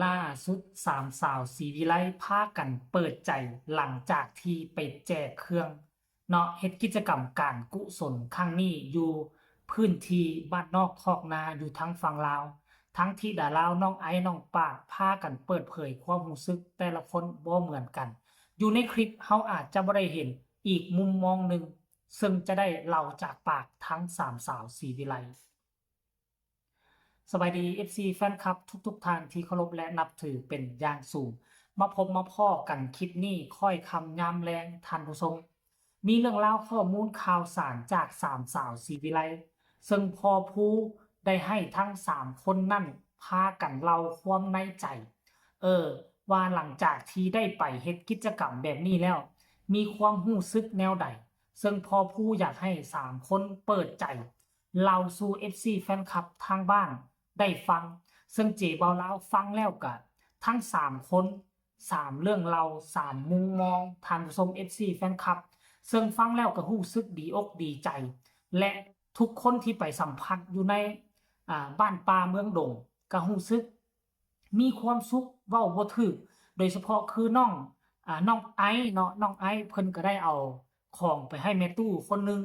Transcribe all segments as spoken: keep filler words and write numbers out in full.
ล่าสุดสามสาวศรีวิไลพากันเปิดใจหลังจากที่ไปแจกเครื่องเนาะ เฮ็ดกิจกรรมการกุศลครั้งนี้อยู่พื้นที่บ้านนอกคอกนาอยู่ทางฝั่งลาว ทั้งธิดาลาวน้องไอซ์น้องปาดพากันเปิดเผยความรู้สึกแต่ละคนบ่เหมือนกัน อยู่ในคลิปเฮาอาจจะบ่ได้เห็นอีกมุมมองหนึ่ง ซึ่งจะได้เล่าจากปากทั้งสามสาวศรีวิไล สบายดี เอฟซี แฟนคลับทุกๆท่านที่เคารพและนับถือเป็นอย่างสูง มาพบมาพ้อกันคลิปนี้ค่อยค่ำยามแลงท่านผู้ชม มีเรื่องราวข้อมูลข่าวสารจากสามสาวศรีวิไล ซึ่งพ่อผู้ได้ให้ทั้งสามคนนั่นพากันเล่าความในใจ เออ ว่าหลังจากที่ได้ไปเฮ็ดกิจกรรมแบบนี้แล้ว มีความรู้สึกแนวใด ซึ่งพ่อผู้อยากให้สามคนเปิดใจ เล่าสู่ เอฟซี แฟนคลับทางบ้านได้ฟัง ซึ่งเจเบาลาวฟังแล้วก็ทั้งสามคน สามเรื่องเล่า สามมุมมอง ท่านผู้ชม เอฟซี แฟนคลับ ซึ่งฟังแล้วก็รู้สึกดีอกดีใจ และทุกคนที่ไปสัมผัสอยู่ใน อ่า บ้านป่าเมืองดง ก็รู้สึกมีความสุขเว้าบ่ถูก โดยเฉพาะคือน้อง อ่า น้องไอซ์เนาะ น้องไอซ์เพิ่นก็ได้เอาของไปให้แม่ตู้คนหนึ่ง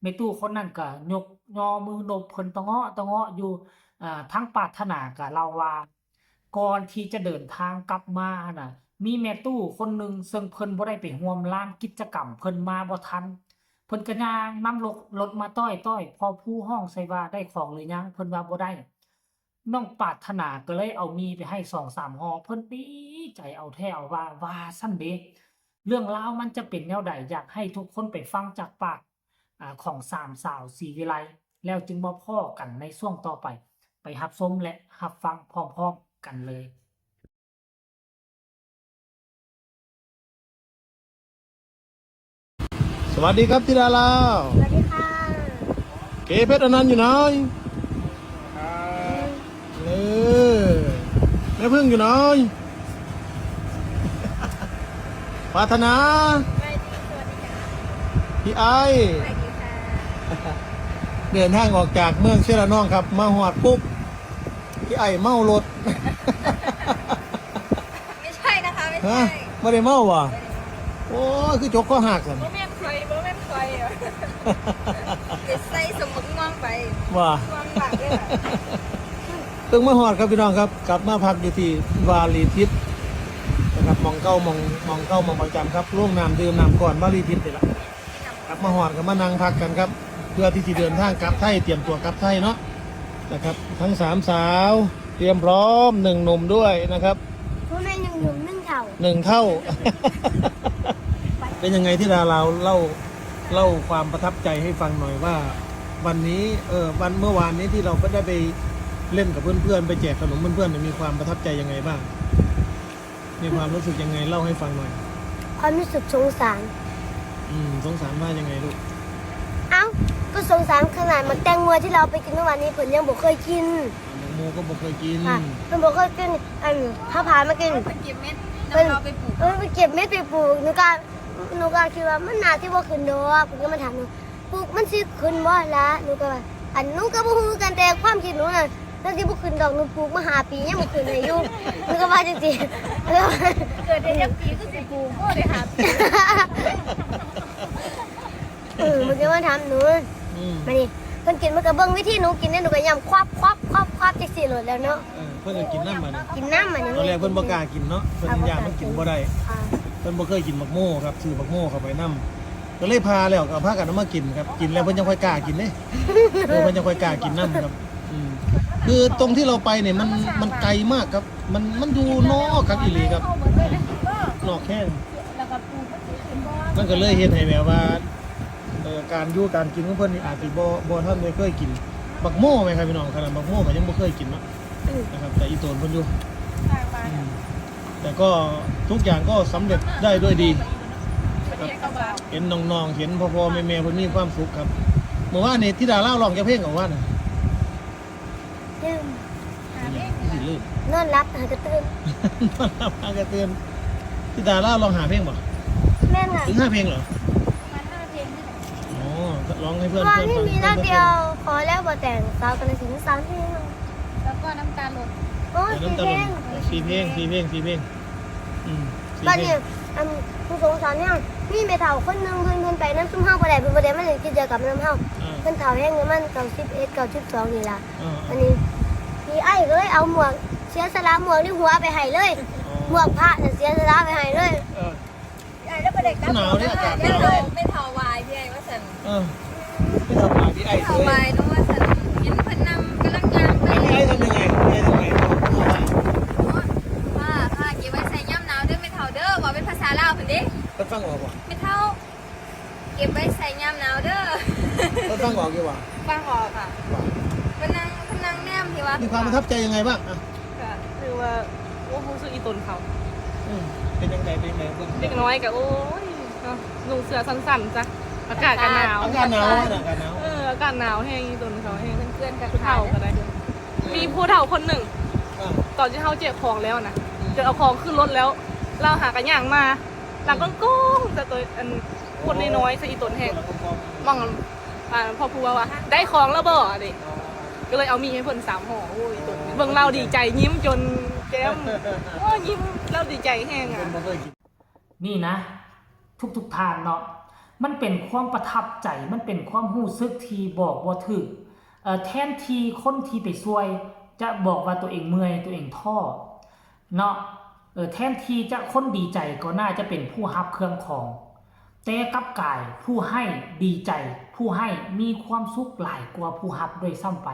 แม่ตู้คนนั้นก็ยกยอมือนบเพิ่นตะเงาะตะเงาะอยู่ อ่า ทั้งปรารถนาก็เล่าว่า ก่อนที่จะเดินทางกลับมาหั่นน่ะ มีแม่ตู้คนหนึ่งซึ่งเพิ่นบ่ได้ไปร่วมลานกิจกรรม เพิ่นมาบ่ทัน เพิ่นก็ย่างนำรถ รถมาต้อยๆ พอผู้ฮ้องใส่ว่าได้ของหรือยัง เพิ่นว่าบ่ได้ น้องปรารถนาก็เลยเอาหมี่ไปให้สองสามห่อ เพิ่นดีใจเอาแท้เอาว่า ว่าซั่นเด้ เรื่องราวมันจะเป็นแนวใด อยากให้ทุกคนไปฟังจากปาก อ่า ของสามสาวศรีวิไล แล้วจึงมาพ้อกันในช่วงต่อไป ไปรับชมและรับฟังพร้อมๆกันเลย สวัสดีครับธิดาลาว สวัสดีค่ะ เกเพชรอนันต์อยู่ไหน ครับ เออ แม่พึ่งอยู่ไหน ปรารถนา สวัสดี สวัสดีค่ะ พี่ไอซ์ สวัสดีค่ะ เดินทางออกจากเมืองเชยระนองครับ มาฮอดปุ๊บ พี่ไอซ์เมารถ ไม่ใช่นะคะ ไม่ใช่ ฮะ บ่ได้เมาบ่ ไม่ได้เมา โอ้ย คือจกคอหักซั่น บ่แม่นข่อย บ่แม่นข่อยอะ เดี๋ยวใส่สมบักม่วงไป ว่า ม่วงบาดด้วยค่ะ เพิ่งมาฮอดครับพี่น้องครับ กลับมาพักอยู่ที่วารีทิพย์นะครับ หม่องเก่า หม่อง หม่องเก่า หม่องประจำครับ โรงน้ำดื่มน้ำก้อนวารีทิพย์นี่ล่ะ กลับมาฮอดก็มานั่งพักกันครับ เพื่อที่จะเดินทางกลับไทย เตรียมตัวกลับไทยเนาะ นะครับ ทั้งสามสาว เตรียมพร้อม หนึ่งหนุ่มด้วยนะครับ พ่อแม่หนึ่งหนุ่มหนึ่งเฒ่า หนึ่งเฒ่า เป็นยังไงธิดาลาว เล่า เล่าความประทับใจให้ฟังหน่อยว่า วันนี้ เอ่อ วัน เมื่อวานนี้ที่เราก็ได้ไปเล่นกับเพื่อนๆ ไปแจกขนมเพื่อนๆเนี่ย มีความประทับใจยังไงบ้าง มีความรู้สึกยังไง เล่าให้ฟังหน่อย ความรู้สึกสงสาร อืม สงสารว่ายังไงลูก เอ้า ก็สงสารขนาดหมากแตงโมที่เราไปกินเมื่อวานนี้ เพิ่นยังบ่เคยกิน หมากโมก็บ่เคยกิน ค่ะ เพิ่นบ่เคยกิน อัน พาพามากิน เพิ่นเก็บเม็ด เพิ่น นำเราไปปลูก เออ เพิ่นเก็บเม็ดไปปลูก หนูก็ หนูก็คิดว่ามันน่าสิบ่ขึ้นดอก เพิ่นก็มาถามหนู ปลูกมันสิขึ้นบ่ล่ะ หนูก็ว่า อัน หนูก็บ่ฮู้คือกัน แต่ความคิดหนูน่ะ น่าสิบ่ขึ้นดอก หนูปลูกมาห้าปียังบ่ขึ้นเลยอยู่ หนูก็ว่าจังซี่ เกิดได้จักปีคือสิปลูก โอ้ ได้ห้าปี เออ มันก็มาถามหนู อืม มานี่ เพิ่นกินมันก็เบิ่งวิธีหนูกินเนี่ย หนูก็ยำควับ ควับ ควับ ควับจังซี่โลดแล้วเนาะ เออ เพิ่นก็กินนำบัดนี้ กินนำบัดนี้ ตอนแรกเพิ่นบ่กล้ากินเนาะ เพิ่น อ่า ย่านมันกินบ่ได้ อ่า เพิ่นบ่เคยกินบักโมครับ ซื้อบักโมเข้าไปนำ ก็เลยพาแล้วก็พากันเอามากินครับ กินแล้วเพิ่นจั่งค่อยกล้ากินเด้ เออ เพิ่นจั่งค่อยกล้ากินนำครับ อืม คือตรงที่เราไปเนี่ยมัน มันไกลมากครับ มัน มันอยู่นอกครับอีหลีครับ นอกแฮง มันก็เลยเฮ็ดให้แบบว่า เอ่อ การอยู่การกินของเพิ่นนี่อาจสิบ่ บ่ทันได้เคยกิน บักโมแม่นครับพี่น้อง ขนาดบักโมก็ยังบ่เคยกินเนาะ อืม นะครับ แต่อีโตนเพิ่นอยู่ อืม แต่ก็ทุกอย่างก็สำเร็จได้ด้วยดีครับ เห็นน้องๆ เห็นพ่อๆ แม่ๆ เพิ่นมีความสุขครับ เมื่อวานนี้ธิดาลาวร้องจักเพลงก่อนว่าน่ะ ลืม หาเพลง สิลืม นอนหลับหากระตื่น นอนหลับหากระตื่น ธิดาลาวร้องห้าเพลงบ่ แม่นค่ะ ถึงห้าเพลงเหรอ ประมาณห้าเพลงนี่แหละ อ๋อ ร้องให้เพื่อน วันนี้ เพื่อนฟัง มีนัดเดียว ขอแล้วบ่แต่ง สาวกาฬสินธุ์ สามเพลง แล้วก็น้ำตาหล่น โอ้ย น้ำตาหล่น สี่เพลง สี่เพลงสี่เพลงสี่เพลงอืมสี่ บัด เพล นี้ ง อันผู้สงสารเนี่ยมีแม่เฒ่าคนหนึ่งเพิ่นเพิ่นไปนำซุมเฮาบ่ได้เพิ่นบ่ได้มาเล่นกิจกรรมนำเฮา อ่า เพิ่นเฒ่าแฮงประมาณเก้าสิบเอ็ด เก้าสิบสองนี่ล่ะ อ่า อันนี้พี่ไอ้ก็เลยเอาหมวกเสียสละหมวกที่หัวไปให้เลย อ๋อ หมวกพระน่ะเสียสละไปให้เลย เออ ไอ้แล้วไปเด็ก หนาวเนี่ยอากาศหนาว ไม่เท่าไม่เท่าวายพี่ไอ้ว่าสัน เออไม่เท่าไหร่พี่ไอ้ ไม่เท่าวายน้องว่าสันเห็นเพิ่นนำกำลังยางไป พี่ไอ้ทำยังไงพี่ไอ้ทำไง ผ้าผ้าเก็บไว้ใส่ย่ำหนาวเด้อไม่เท่าเด้อว่าเป็นภาษาลาวเพิ่นเด้ ก็ฟังออกว่ะ ไม่เท่า เก็บไว้ใส่ย่ำหนาวเด้อ ก็ฟังออกอยู่ว่ะ ฟังออกค่ะ ว่ะ เพิ่นนั่งเพิ่นนั่งแนมที่ว่า มีความประทับใจยังไงบ้างอ่ะ ก็คือว่าโอ้รู้สึกอีตนเขา อืมเป็นยังไงเป็นยังไงเบิ่ง เด็กน้อยก็โอ้ยเนาะนุ่งเสื้อสั้นๆจ้ะอากาศก็หนาว อากาศหนาวอ่ะอากาศหนาว เอออากาศหนาวแฮงอีตนเขาแฮง เพื่อนๆก็ ผู้เฒ่าก็ได้ มีผู้เฒ่าคนหนึ่ง อ่ะ ตอนที่เขาแจกของแล้วนะจะเอาของขึ้นรถแล้ว เราหากระย่างมาหลังก้งๆแต่ตัวอันคนน้อยๆซะอีตนแฮงมองอ่าพ่อครูว่าว่าได้ของแล้วบ่อะเด็กก็เลยเอามีให้เพิ่นสามห่อโอ้ยตนเบิ่งเราดีใจยิ้มจนแก้มโอ้ยยิ้มเราดีใจแฮงอ่ะ นี่นะ ทุกๆท่านเนาะ มันเป็นความประทับใจ มันเป็นความรู้สึกที่บอกบ่ถูกเอ่อแทนที่คนที่ไปช่วย จะบอกว่าตัวเองเมื่อยตัวเองท้อเนาะเออแทนที่จะคนดีใจก็น่าจะเป็นผู้รับเครื่องของ แต่กลับกลายผู้ให้ดีใจ ผู้ให้มีความสุขหลายกว่าผู้รับด้วยซ้ำไป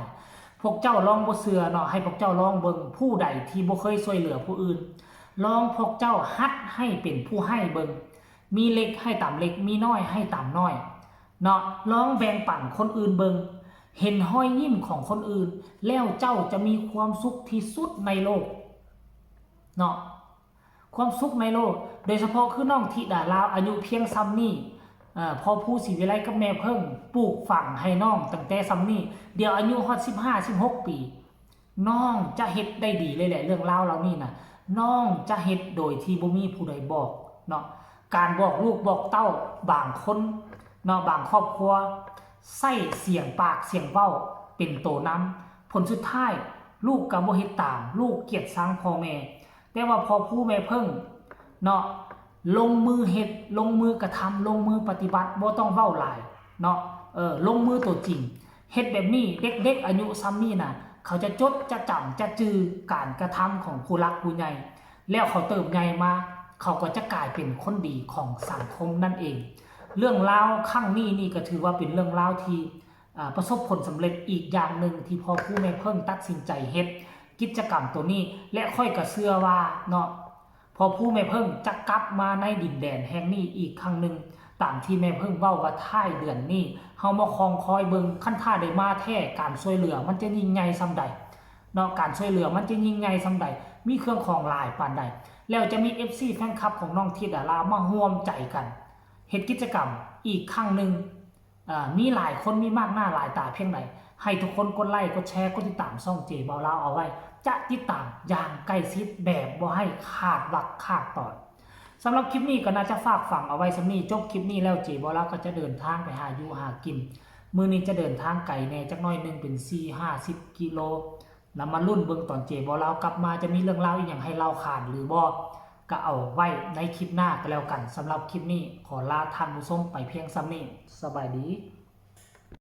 พวกเจ้าลองบ่เชื่อเนาะ ให้พวกเจ้าลองเบิ่ง ผู้ใดที่บ่เคยช่วยเหลือผู้อื่น ลองพวกเจ้าหัดให้เป็นผู้ให้เบิ่ง มีเล็กให้ตามเล็ก มีน้อยให้ตามน้อยเนาะ ลองแบ่งปันคนอื่นเบิ่ง เห็นรอยยิ้มของคนอื่น แล้วเจ้าจะมีความสุขที่สุดในโลกเนาะ ความสุขในโลก โดยเฉพาะคือน้องธิดาลาวอายุเพียงส่ำนี้เอ่อพ่อครูศรีวิไลกับแม่เพิ่งปลูกฝังให้น้องตั้งแต่ส่ำนี้ เดี๋ยวอายุฮอดสิบห้า สิบหกปี น้องจะเฮ็ดได้ดีเลยแหละ เรื่องราวเหล่านี้นะ น้องจะเฮ็ดโดยที่บ่มีผู้ใดบอกเนาะ การบอกลูกบอกเต้าบางคนเนาะ บางครอบครัวใช้เสียงปากเสียงเว้าเป็นตัวนำ ผลสุดท้ายลูกก็บ่เฮ็ดตาม ลูกเกลียดชังพ่อแม่ แต่ว่าพ่อครูแม่เพิ่งเนาะ ลงมือเฮ็ด ลงมือกระทำ ลงมือปฏิบัติ บ่ต้องเว้าหลายเนาะ เออ ลงมือตัวจริง เฮ็ดแบบนี้ เด็กๆอายุส่ำนี้นะ เขาจะจด จะจำ จะจื่อการกระทำของผู้หลักผู้ใหญ่ แล้วเขาเติบใหญ่มา เขาก็จะกลายเป็นคนดีของสังคมนั่นเอง เรื่องราวครั้งนี้นี่ก็ถือว่าเป็นเรื่องราวที่ อ่า ประสบผลสำเร็จอีกอย่างหนึ่งที่พ่อครูแม่เพิ่งตัดสินใจเฮ็ดกิจกรรมตัวนี้ และข้อยก็เชื่อว่าเนาะ พ่อครูแม่เพิ่งจะกลับมาในดินแดนแห่งนี้อีกครั้งหนึ่ง ตามที่แม่เพิ่งเว้าว่าท้ายเดือนนี้ เฮามาคองคอยเบิ่ง คันถ้าได้มาแท้ การช่วยเหลือมันจะยิ่งใหญ่ส่ำใดเนาะ การช่วยเหลือมันจะยิ่งใหญ่ส่ำใด มีเครื่องของหลายปานใด แล้วจะมี เอฟซี แฟนคลับของน้องธิดาลาวมาร่วมใจกัน เฮ็ดกิจกรรมอีกครั้งหนึ่ง อ่า มีหลายคนมีมากหน้าหลายตาเพียงใด ให้ทุกคนกดไลค์ กดแชร์ กดติดตามช่องเจเบาลาวเอาไว้ จะติดตามอย่างใกล้ชิดแบบบ่ให้ขาดวรรคขาดตอน สำหรับคลิปนี้ก็น่าจะฝากฝังเอาไว้ส่ำนี้ จบคลิปนี้แล้วเจเบาลาวก็จะเดินทางไปหาอยู่หากิน มื้อนี้จะเดินทางไกลแหน่จักหน่อยหนึ่ง เป็นสี่ห้าสิบกิโล แล้วมาลุ้นเบิ่งตอนเจเบาลาวกลับมาจะมีเรื่องราวอีหยังให้เล่าขานหรือบ่ ก็เอาไว้ในคลิปหน้าก็แล้วกัน สำหรับคลิปนี้ขอลาท่านผู้ชมไปเพียงส่ำนี้ สบายดี